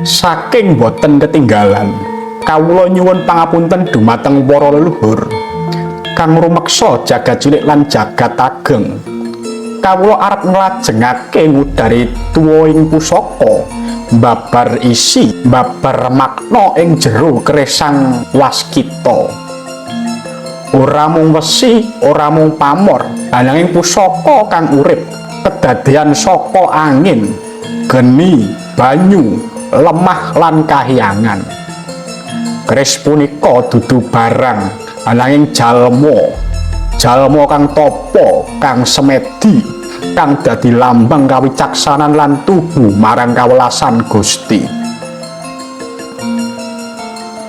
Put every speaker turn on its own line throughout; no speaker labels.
Saking boten ketinggalan, kawula nyuwun pangapunten dumateng para leluhur kang rumeksa jagat cilik lan jagat ageng. Kawula arep nglajengake ngudari tuwuhing pusaka, babar isi, babar makna ing jero keris Sang Waskita. Ora mung wesi, ora mung pamor, ananging pusaka kang urip, kedadean saka angin, geni, banyu, lemah lan kahyangan. Keris punika dudu barang, ananging jalma. Jalma kang tapa, kang semedi, kang dadi lambang kawicaksanan lan tuhu marang kawelasan Gusti.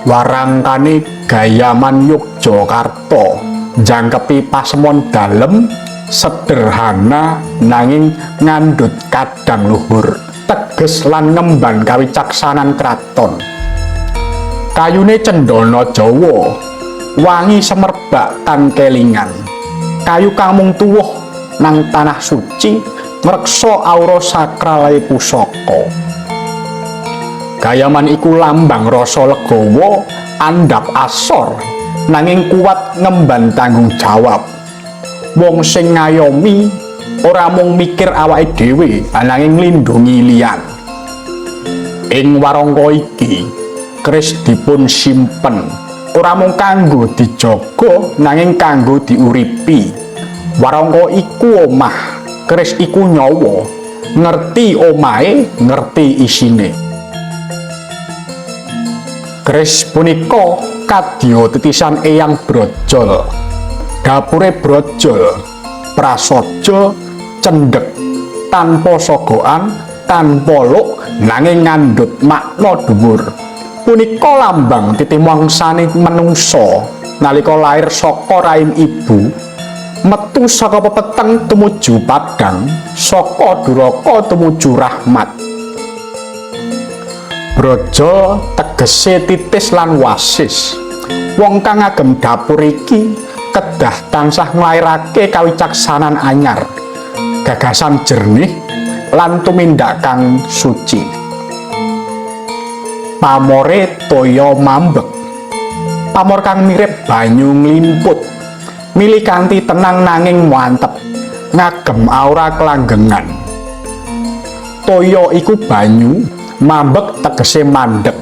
Warangkane Gayaman Yogyakarta njangkepi pasemon dalem, sederhana nanging ngandhut kadang luhur, teges lan ngemban kawicaksanan kraton. Kayune cendana Jawa, wangi semerbak tan kelingan. Kayu kang mung tuwuh nang tanah suci, ngreksa aura sakrale pusaka. Gayaman iku lambang rasa legawa, andhap asor, nanging kuat ngemban tanggung jawab. Wong sing ngayomi ora mung mikir awake dhewe, ananging nglindhungi liyan. Ing warangka iki, keris dipun simpen ora mung kanggo dijaga, nanging kanggo diuripi. Warangka iku omah, keris iku nyawa. Ngerti omahe, ngerti isine. Keris punika kadya titisan Eyang Brojol. Dapure brojol, prasaja cendhek, tanpa sogokan, tanpa luk, nanging ngandhut makna dhuwur. Punika lambang titimangsane menungsa nalika lair saka rahim ibu, metu saka pepeteng tumuju padhang, saka duraka tumuju rahmat. Brojo tegese titis lan wasis. Wong kang ngagem dapur iki kedah tansah nglairake kawicaksanan anyar, gagasan jernih lan tumindak kang suci. Pamore toya mambek, pamor kang mirip banyu nglimut, milih kanthi tenang nanging mantep, ngagem aura kelanggengan. Toya iku banyu, mambek tegese mandek.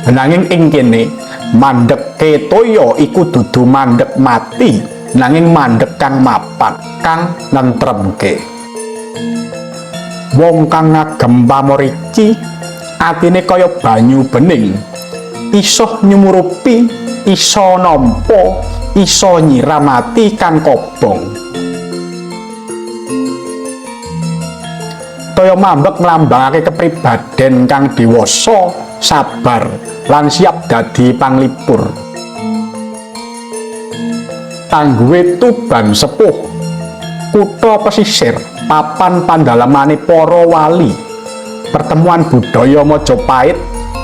Nanging ing kene mandeke toya iku dudu mandek mati, nanging mandek kang mapan, kang nentremke. Wong kang ngagem pamor iki atine kaya banyu bening, iso nyumurupi, iso nampa, iso nyiram ati kang kobong. Toya mambek nglambangake kepribaden kang dewasa, sabar lan siap dadi panglipur. Tangguhe Tuban sepuh, kutha pesisir, papan pandalemane para wali, pertemuan budaya Majapahit,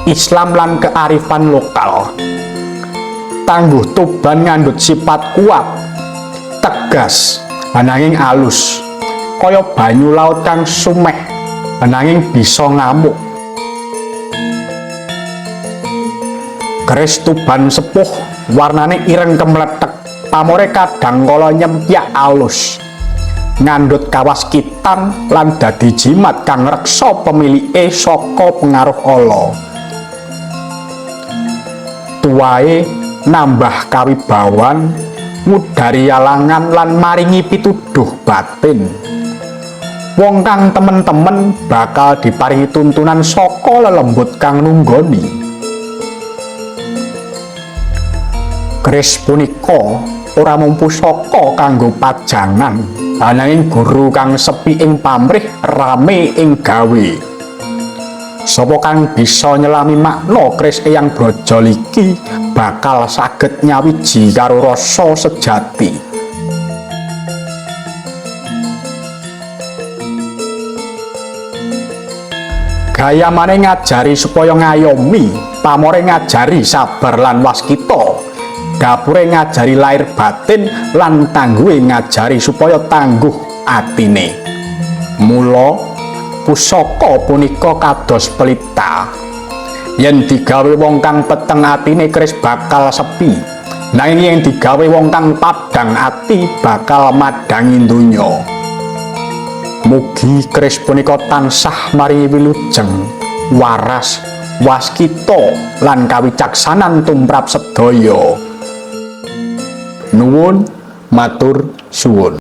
Islam lan kearifan lokal. Tangguh Tuban ngandhut sifat kuat, tegas, ananging alus, kaya banyu laut kang sumeh, ananging bisa ngamuk. Keris Tuban sepuh warnane ireng kemlethek, pamore kadang kala nyempyak alus, ngandhut kawaskitan lan dadi jimat kang ngreksa pemilike saka pengaruh ala. Tuwahe nambah kawibawan, ngudari alangan lan maringi pituduh batin. Wong kang temen-temen bakal diparingi tuntunan saka lelembut kang nunggoni. Keris punika ora mung pusaka kanggo pajangan, ananging guru kang sepi ing pamrih, rame ing gawe. Sapa kang bisa nyelami makna keris Eyang Brojol iki bakal saged nyawiji karo rasa sejati. Gayamane ngajari supaya ngayomi, pamore ngajari sabar lan waskita, dapure ngajari lahir batin lan tangguhe ngajari supaya tangguh atine. Mula pusaka punika kados pelita, Yen digawe wong kang peteng atine, keris bakal sepi. Nanging yen digawe wong kang padhang ati, bakal madhangi donya. Mugi keris punika tansah maringi wilujeng, waras, waskita lan kawicaksanan tumrap sedaya. Nuwun, matur suwun.